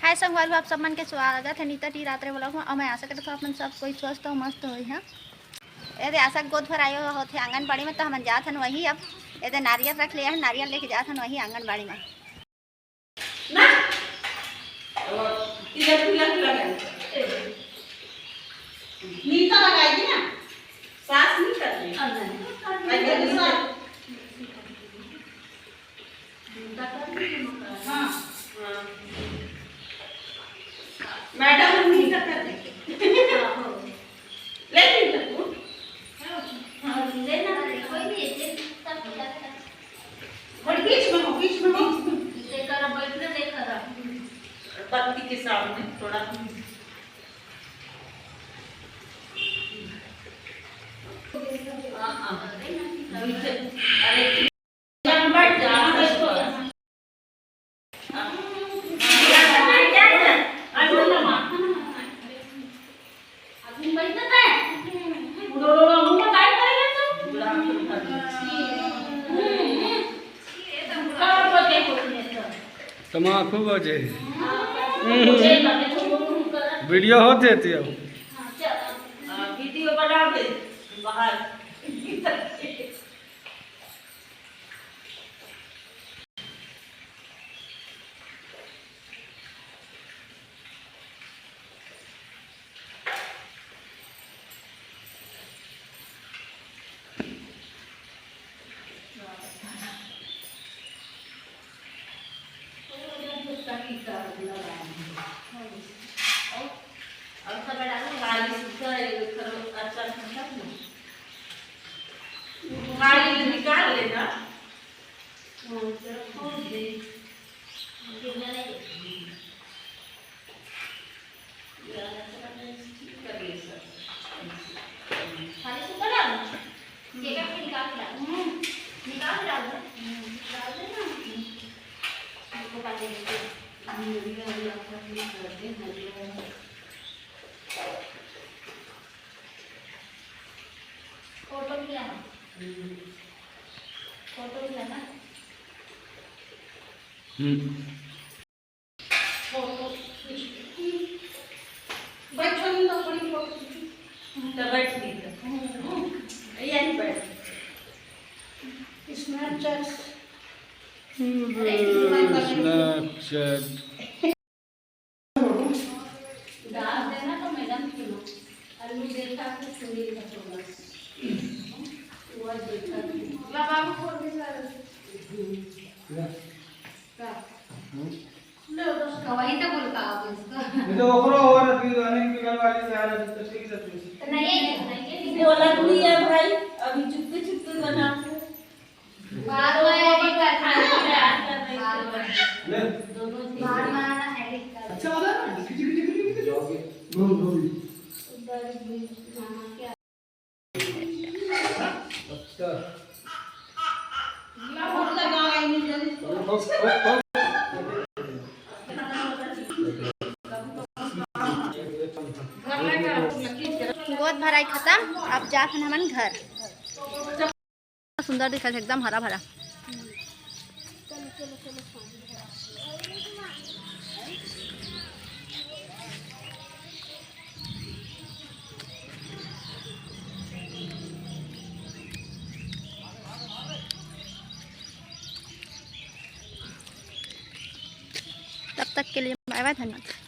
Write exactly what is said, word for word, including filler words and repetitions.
हाय संगवारी हो, आप सब मन के स्वागत हे नीता टी रात्रे vlog में। अउ मैं आशा करत हूँ आप मन सब कोई स्वस्थ हो, मस्त होई है। एदे आशा गोद भराई होथे आंगनबाड़ी में, तो हमन जात हन वही। अब एदे नारियल रख लिया है, नारियल लेके जात हन वही आंगनबाड़ी में। ना, तिलक, तिलक लगाई। नीता लगाएगी ना, सास नहीं कर रही। हाँ। हाँ। मैडम, हम नहीं कर देंगे। ले ली ना तू। हाँ, लेना, कोई नहीं, ले, सब हो जाता है। और बीच में हो, बीच में हो। इसे करो, बैठने दे करो। पत्ती के सामने थोड़ा। हाँ, हाँ। अरे, तमाकू बजे। वीडियो होत हे। वीडियो बनावे बाहर। निकाल लेना। खाली सूखा डाल दो। केका पे निकाल के डाल। हम्म। निकाल के डाल दो। हम्म। डाल दे ना। इसको पहले इसको। हम्म, ये वाली आपका भी कर दे, हरी वाली। फोटो भी लाना। हम्म। फोटो भी लाना। हम्म। फोटो खींच। बच्चों ने तो थोड़ी फोटो खींची। तो बैठ गई तो। यहीं बैठ। Snapchat। हम्म, Snapchat। दाल देना तो मैडम सुनो। आलू देखा तो सुनील का होगा। वो देखा। बाबू फोन भी कर। हम्म। का? हम्म। लो, दोस्त, वही तो बोल पाओगे इसको। ये तो ओकरो हो रहा, फिर अनेक बिगल वाली से आ रहा, तो ठीक से पूछ। तो नहीं है, नहीं है। बोला तू ये भाई, अभी चुपके चुपके बना के। बार बार edit कर, बार बार। ले। दोनों चीज़। बार बार edit कर। अच्छा वाला ना, खिचड़ी, खिचड़ी, खिचड़ी। घूम, घूम। उधर भी खाना क्या? अच्छा। गोद भराई खत्म, अब जात हन हमन घर। सुंदर दिखत हे, एकदम हरा भरा। तब तक के लिए bye bye, धन्यवाद।